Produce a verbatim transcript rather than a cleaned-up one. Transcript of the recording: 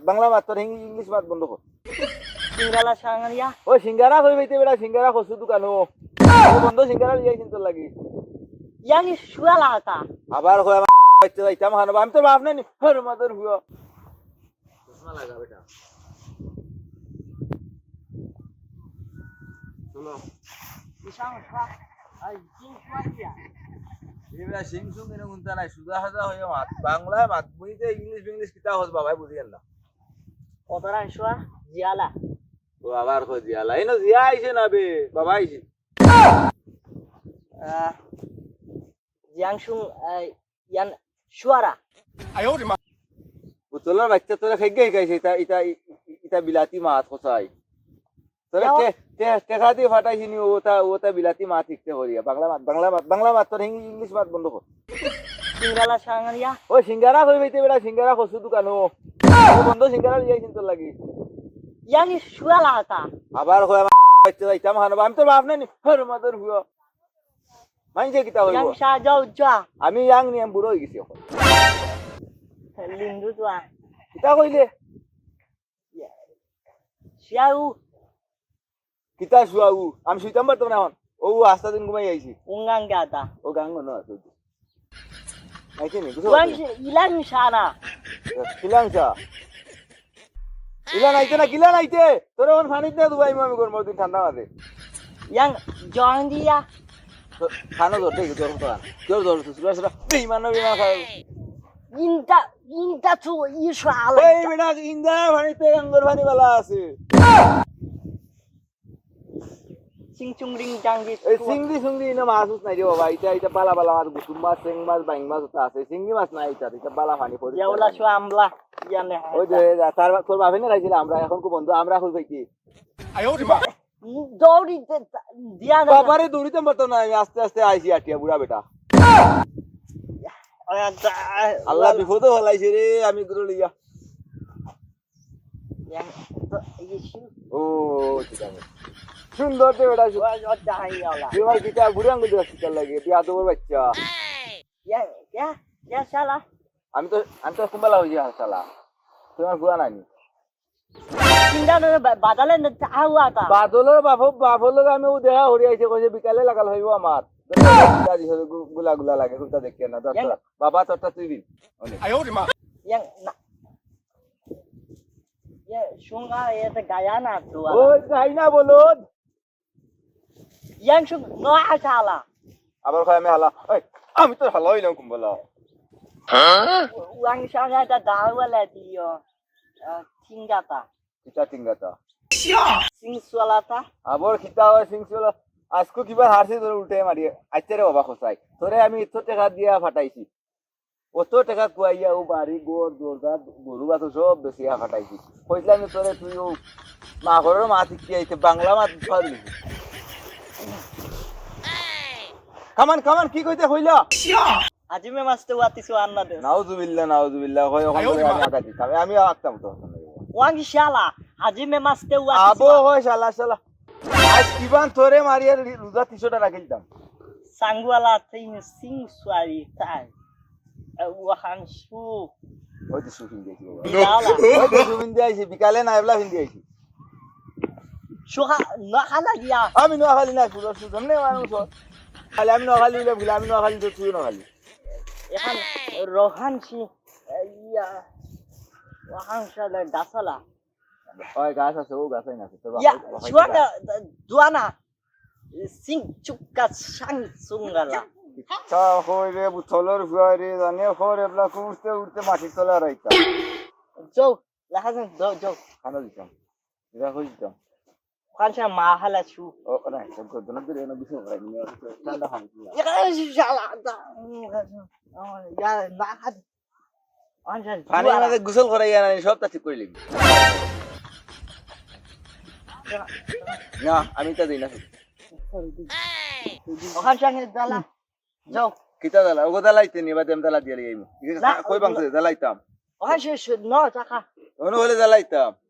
বাংলা মাত, তোর ইং-, ইংলিশ মাত বন্ধ কর। সিঙ্গারা সাঙ্গারিয়া। ওই সিঙ্গারা কই পাইতে বেটা, সিঙ্গারা কচু দোকানো। ও বন্ধ, সিঙ্গারা লিয়াই কিন্তু লাগি। ইয়ানি শুয়া লাগাতা। আবার কয় আমার বাইতে যাইতাম হানো, আমি তোর বাপ নানি। হর মাদর হুয়া। চশমা লাগা বেটা। চলো। ইশান খা। আই, কি খা দিয়া? এ বেটা সিং সুং এনে গুনতা নাই, সুজা হাজা হইয়া মাত। বাংলায় মাত, বুঝতে ইংলিশ বিংলিশ কিতা হস বাবাই বুঝিয়েন না। কতরান শুয়া? জিয়ালা। ও আবার কই জিয়ালা? এই না জিয়া আইছে না বে, বাবা আইছে। আহ, জিয়াংশুং, আহ, ইয়ান শুয়ারা। বুতলর বাইচ্চা তোরা খেগে হিকাইছে, ইতা, ইতা, ই-, ই-, ইতা বিলাতি মাত কসাই। তোরা কিয়া? টে-, টে-, টেকা দি ফাটাইছি নি, ওটা, ওটা বিলাতি মাত শিখতে করিয়া। বাংলা মাত, বাংলা মাত, বাংলা মাত, তোর ইং-, ইংলিশ মাত বন্ধ কর। সিঙ্গারা সাঙ্গারিয়া। ওই সিঙ্গারা কই পাইতে বেটা, সিঙ্গারা কচু দোকানো। ও বন্ধ সিঙ্গারা লিয়াই কিন্তু লাগি। ইয়ানি শুয়া লাগাতা। আবার কয় আমার বাইতে যাইতাম হানো, আমি তোর বাপ নানি। হর মাদর হুয়া। মাইনষে কিতা কইবো? ইয়াং শাহ যাও যা। আমি ইয়াং নি, আমি বুড়া অইগেছি অখন। লিন্দু তো আ। কিতা কইলে? শিয়াউ। কিতা শুয়াউ? আমি শুইতাম পারতাম না অখন। ও আস্তা দিন ঘুমাই আইছি। উঙ্গাং গাতা। ও গাং না আছে। আইছে নি? বুঝছো? ওয়াং শি-, ইলাং শানা। ইলাং শা। ইলা নাইতে না, কিলা নাইতে? তোরে অখন পানিত না ডুবাইমু আমি গরমর দিন ঠান্ডা মাঝে। ইয়াং জং দিয়া। তো, খানো জোর দে, জোর তো আর। জোর, জোর, জোর, জোর, জোর। বেইমান, বেইমান খাও। ইনটা, ইনটা তো ই শালা। এই বেটা, ইন্দা পানিতে গাঙ্গর পানি বালা আছে। চিং চুং রিং জাং রি এই চুং। চিংড়ি চুংড়ি ইনো মাছ উছ নাই রে বাবা, ইটা, ইটা বালা বালা মাছ, গুতুম মাছ, চেং মাছ, বাইং মাছ ওটা আছে, চিংড়ি মাছ নাই ইটা, ইটা বালা পানি পড়ে। ইয়া ওলা শো আমলা, ইয়া নে। ওই যে, যা, তার বা-, তোর বাপে না খাইছিল আমরা, এখন কো বন্ধু, আমরা কই পাইছি? দৌড়ি দে-, দিয়া না। বাবারে দৌড়িতে পারতাম না, আমি আস্তে আস্তে আইছি আটিয়া, বুড়া বেটা। আল্লাহ বিপদে ফেলাইছে রে, আমি গুলো লইয়া। ও, ঠিক আছে। সুন্দর যে বেটা, সু- তুই আমার কিতা বুড়ি আঙ্গুল দিয়ে কিতা লাগে? তুই আদবর বাচ্চা। ইয়া, ইয়া, ইয়া, শালা। আমি তো, আমি তো কুম্বালা হয়ে যাই, শালা। তুই আমার বুয়া নানি। চিন্তা করে বা-, বাদালে না, আউ আতা। বাদলর বাপ, বাপর লগে আমি ও দেখা হরি আইছে, কইছে বিকালে লাগাল হইব আমার। গু-, গুলা গুলা লাগে, কোনটা দেখে না, দরকার। বাবা, তোরটা তুই দিন। ইয়াং না। ইয়ে, শুঙ্গা, ইয়ে তো গায়া না তো। ওই গাই না বলদ। ইয়াং শুং, ন আশা হালা। আবার কয় আমি হালা। ওই, আমি তো হালা হইলাম কুম্বলা। ওয়াং শাং এটা দাওয়ালা দিও। আহ, টিঙ্গাতা। কিতা টিঙ্গাতা? সিংসুয়ালাতা। আবার কিতা হয় সিংসুয়ালা? আজকে কিবা হারছি তোর উল্টে মারি। আইতে রে বাবা খোসাই। তোরে আমি ইতো টাকা দিয়া ফাটাইছি। অত টাকা কুয়াইয়া ও বাড়ি, ঘর, দরজা, গরু বাছুর সব বেচিয়া ফাটাইছি। কইছিলাম যে তোরে তুই ও মা ঘরের মা শিখতে আইতে বাংলা মাত পারলি। কামান, কামান, কি কইতে কইলা? আজি মে মাস্তে ওয়াতি সো আন্না দে। নাউজুবিল্লাহ, নাউজুবিল্লাহ, কই ওখান থেকে আমি আঘাত দিতাম। আমি আঁকতাম তো। ওয়াং শালা, আজি মে মাস্তে ওয়াতি আবো সো। হয় শালা, শালা। আজ কিবান তোরে মারিয়া রোজা তিনশোটা রাখিলতাম। সাঙ্গুয়ালা তিন সিং সুয়ারি তাই। ওয়াহান সু। ওই তো সু ফিন দিয়েছি বাবা। বিকালা। ওই তো সু ফিন দিয়েছি, বিকালে না এবলা ফিন দিয়েছি। সুহা, না খালা গিয়া। আমি নোয়াখালী না, সুদর সুদর নেই মানুষ। খালি আমি নোয়াখালী হইলাম, খালি আমি নোয়াখালী তো তুই নোয়াখালী। এখন রোহান সি, ইয়া, ওয়াহান শালা গাছালা। ওই গাছ আছে, ও গাছ নাই আছে। তোর বাপ, ইয়া, বাপ, বাপ, শুয়া না, দোয়া না। সিং চুক্কা সাং সুঙ্গালা। তা কই রে, বুথলর ফুয়া রে, জানে খর এবলা উঠতে উঠতে মাটির তলা রাইতা। যাও, দেখা যান, যাও, যাও। খানা দিতাম। এটা কই দিতাম। খানসা মা হালা শু। ও, না, সব করতে না, দূরে না, বুঝতে পারি না। ঠান্ডা খান। ইয়া, শালা, দা, ইয়া, না, খান। পানির মাঝে গোসল করাইয়া না, সব তা ঠিক করে লিখবি। না, আমি তা দিই না। ওখান সঙ্গে জ্বালা। যাও। কিতা জ্বালা? ওগো জ্বালাইতে নিবা, দেম জ্বালা দিয়ে লিয়ে আইমু। না, কই বাংছে জ্বালাইতাম? ওখান শেষ, ন, চাকা। অনু হলে জ্বালাইতাম।